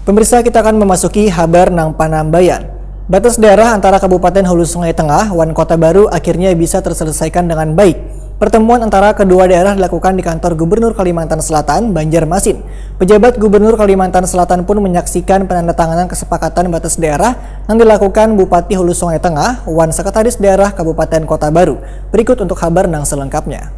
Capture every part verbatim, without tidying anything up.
Pemirsa, kita akan memasuki habar nang panambayan. Batas daerah antara Kabupaten Hulu Sungai Tengah wan Kota Baru akhirnya bisa terselesaikan dengan baik. Pertemuan antara kedua daerah dilakukan di kantor Gubernur Kalimantan Selatan, Banjarmasin. Pejabat Gubernur Kalimantan Selatan pun menyaksikan penandatanganan kesepakatan batas daerah yang dilakukan Bupati Hulu Sungai Tengah wan Sekretaris Daerah Kabupaten Kota Baru. Berikut untuk habar nang selengkapnya.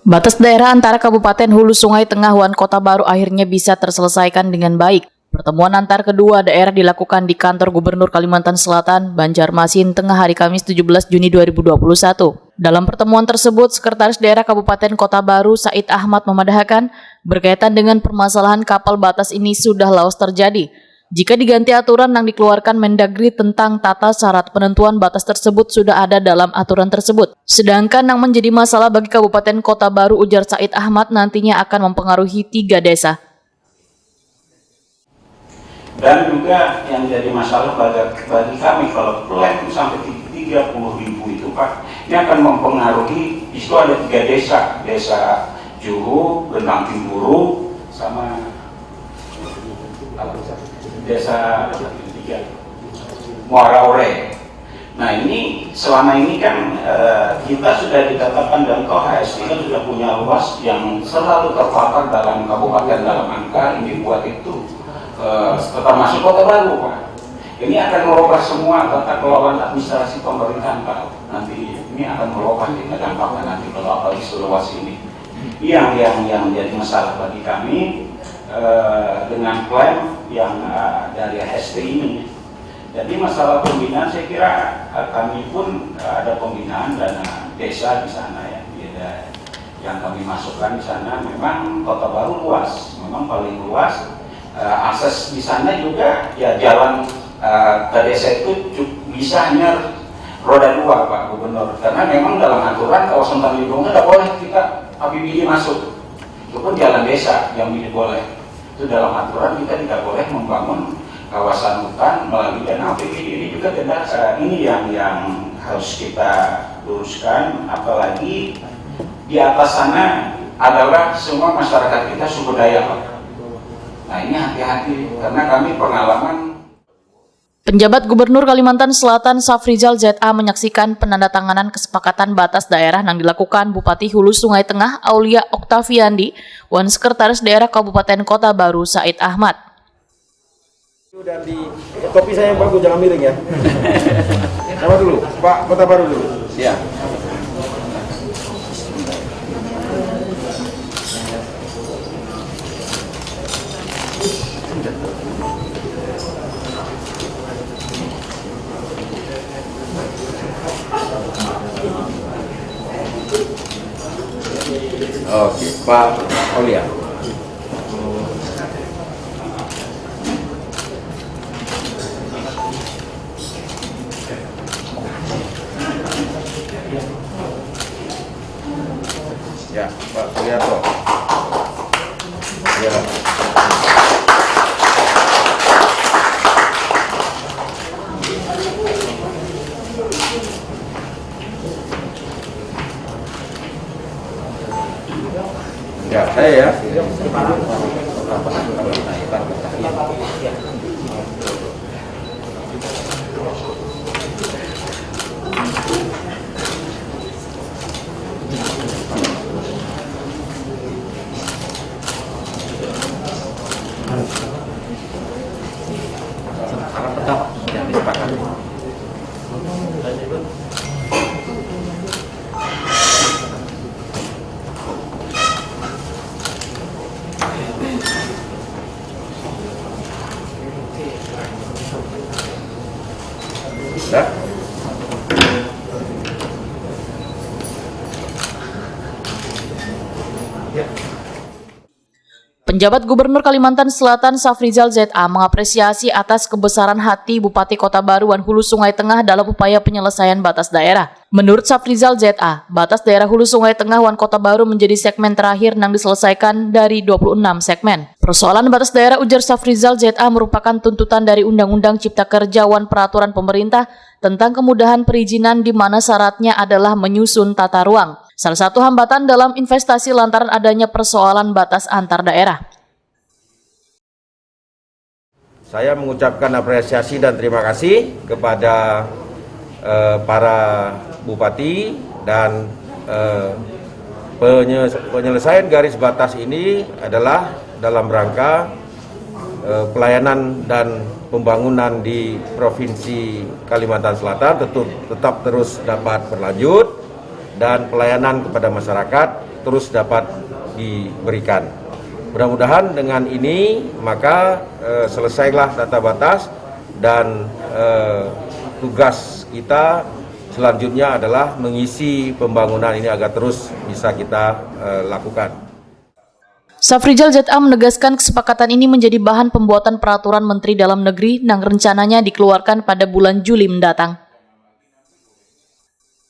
Batas daerah antara Kabupaten Hulu Sungai Tengah wan Kota Baru akhirnya bisa terselesaikan dengan baik. Pertemuan antar kedua daerah dilakukan di kantor Gubernur Kalimantan Selatan, Banjarmasin, tengah hari Kamis tujuh belas Juni dua ribu dua puluh satu. Dalam pertemuan tersebut, Sekretaris Daerah Kabupaten Kota Baru, Said Ahmad, memadahakan, berkaitan dengan permasalahan kapal batas ini sudah lawas terjadi. Jika diganti aturan yang dikeluarkan Mendagri tentang tata syarat penentuan batas tersebut sudah ada dalam aturan tersebut. Sedangkan yang menjadi masalah bagi Kabupaten Kota Baru, ujar Said Ahmad, nantinya akan mempengaruhi tiga desa. Dan juga yang jadi masalah bagi, bagi kami, kalau klaim sampai tiga puluh ribu itu, Pak, ini akan mempengaruhi, di situ ada tiga desa, Desa Juhu, Gendang Timburu, sama Desa Tiga, Muara Ore. Nah, ini selama ini kan eh, kita sudah ditetapkan dan toh H S T kan sudah punya luas yang selalu terpapar dalam kabupaten dalam angka ini buat itu eh, termasuk Kota Baru, Pak. Ini akan merubah semua tata kelola administrasi pemerintahan, Pak. Nanti ini akan merubah kita dampaknya nanti kalau apalagi seluas ini. Yang yang yang jadi masalah bagi kami eh, dengan klaim yang eh, dari H S T ini. Jadi masalah pembinaan saya kira eh, kami pun eh, ada pembinaan dana desa di sana ya. Ada yang kami masukkan di sana memang Kota Baru luas, memang paling luas. Eh, akses di sana juga ya jalan eh, ke desa itu cuk- bisa hanya roda dua Pak Gubernur. Karena memang dalam aturan kawasan hutan lindung tidak boleh kita H B B D masuk. Itu pun jalan desa yang tidak boleh. Itu dalam aturan kita tidak boleh membangun kawasan hutan melalui dana A P B D. Ini juga tidak eh, ini yang yang harus kita luruskan, apalagi di atas sana adalah semua masyarakat kita suku Dayak, Pak. Nah, ini hati-hati karena kami pengalaman Penjabat Gubernur Kalimantan Selatan, Safrizal Z A, menyaksikan penandatanganan kesepakatan batas daerah yang dilakukan Bupati Hulu Sungai Tengah, Aulia Oktaviandi, wan Sekretaris Daerah Kabupaten Kota Baru, Said Ahmad. Dan di topi saya yang bagus, jangan miring ya. Siapa dulu? Pak Kota Baru dulu. Ya. Oke, Pak Aulia. Ya, Pak Suliarto. Ya. Ya, saya ya. Penjabat Gubernur Kalimantan Selatan, Safrizal Z A, mengapresiasi atas kebesaran hati Bupati Kota Baru wan Hulu Sungai Tengah dalam upaya penyelesaian batas daerah. Menurut Safrizal Z A, batas daerah Hulu Sungai Tengah wan Kota Baru menjadi segmen terakhir yang diselesaikan dari dua puluh enam segmen. Persoalan batas daerah, ujar Safrizal Z A, merupakan tuntutan dari Undang-Undang Cipta Kerja wan peraturan pemerintah tentang kemudahan perizinan, di mana syaratnya adalah menyusun tata ruang. Salah satu hambatan dalam investasi lantaran adanya persoalan batas antar daerah. Saya mengucapkan apresiasi dan terima kasih kepada eh, para bupati dan eh, penye- penyelesaian garis batas ini adalah dalam rangka eh, pelayanan dan pembangunan di Provinsi Kalimantan Selatan tetap, tetap terus dapat berlanjut dan pelayanan kepada masyarakat terus dapat diberikan. Mudah-mudahan dengan ini maka eh, selesailah tata batas dan eh, tugas kita selanjutnya adalah mengisi pembangunan ini agar terus bisa kita eh, lakukan. Safrizal Z A menegaskan kesepakatan ini menjadi bahan pembuatan peraturan Menteri Dalam Negeri nang rencananya dikeluarkan pada bulan Juli mendatang.